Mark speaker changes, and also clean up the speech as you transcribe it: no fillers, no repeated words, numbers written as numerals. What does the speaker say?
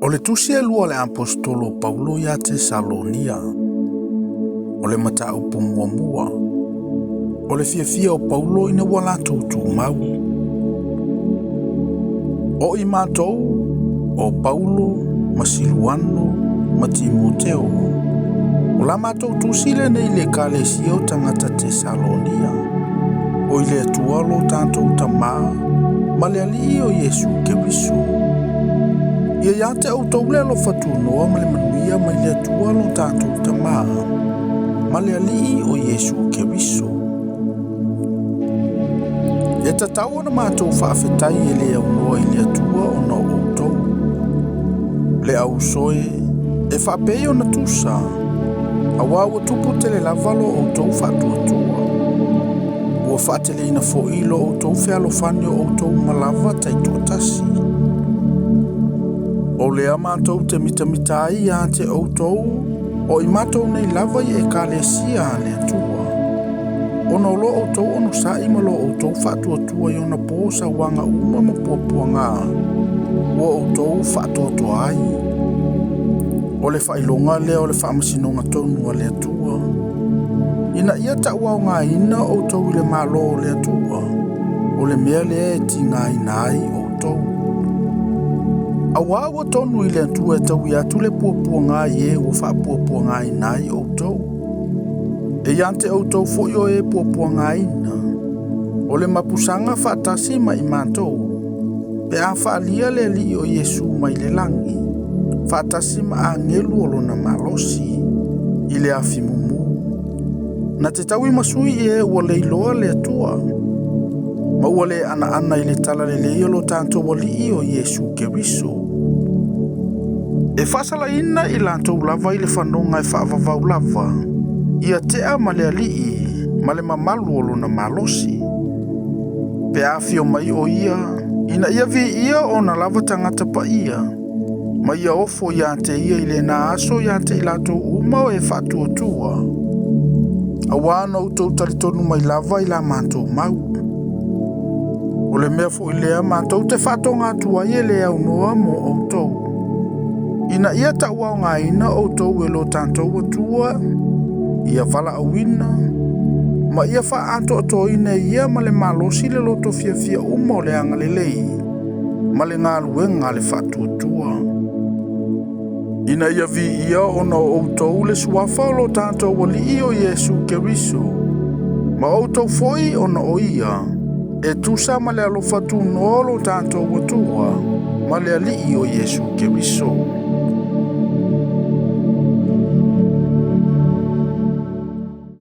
Speaker 1: O le tusi e lua a le Aposetolo o Paulo ia Tesalonia. O le mataupu muamua. O le fiafia o Paulo ina ua latou tumau. O i matou, o Paulo, ma Siluano, ma Timoteo. O la matou tusi lenei i le ekalesia o tagata Tesalonia. O i le Atua lo tatou Tamā, ma le Alii o Iesu Keriso. Ia ia te outou le alofa tunoa ma le manuia mai le Atua lo tatou Tamā, ma le Alii o Iesu Keriso. E tatau ona matou faafetai e le aunoa i le Atua ona o outou. Le au uso e, e faapei ona tusa, auā ua tupu tele lava lo outou faatuatua. Ua faateleina foi lo outou fealofani o outou uma lava taitoatasi. O lea matou te mitamita ai ia te outou, o i matou nei lava i ekalesia a le Atua. Ona o lo outou onosai ma lo outou faatuatua i ona po sauaga uma ma puapuaga ua outou faatoatoa ai. O le faailoga lea o le faamasinoga tonu a le Atua, ina ia tauaogaina outou i le Malo o le Atua, o le mea lea e tigaina ai outou. Auā ua tonu i le Atua e taui atu le puapuaga i e ua faapuapuagaina ai outou. E ia te outou foi o e puapuagaina, o le mapusaga faatasi ma i matou, pe a faaalia le Alii o Iesu mai le lagi, faatasi ma agelu o lona malosi, i le afi mumu. Na te tauimasui i e ua le iloa le Atua, ma ua le anaana i le talalelei o lo tatou Alii o Iesu Keriso. E faasalaina i latou lava i le fanoga e faavavau lava, ia tea ma le Alii ma le mamalu o lona malosi. Pe a afio mai o ia, ina ia viia ona lava tagata paia, ma ia ofo ia te ia i lena aso ia te i latou uma o e faatuatua. Auā na outou talitonu mai lava i la matou mau. O le mea foi lea matou te faatoga atu ai e le aunoa mo outou. Ina ia tauaogaina outou e lo tatou Atua, ia valaauina, ma ia faaatoatoaina e ia ma le malosi le loto fiafia uma o le agalelei, ma le galuega a le faatuatua. Ina ia viia ona o outou le suafa o lo tatou Alii o Iesu Keriso, ma outou foi ona o ia, e tusa ma le alofa tunoa o lo tatou Atua, ma le Alii o Iesu Keriso.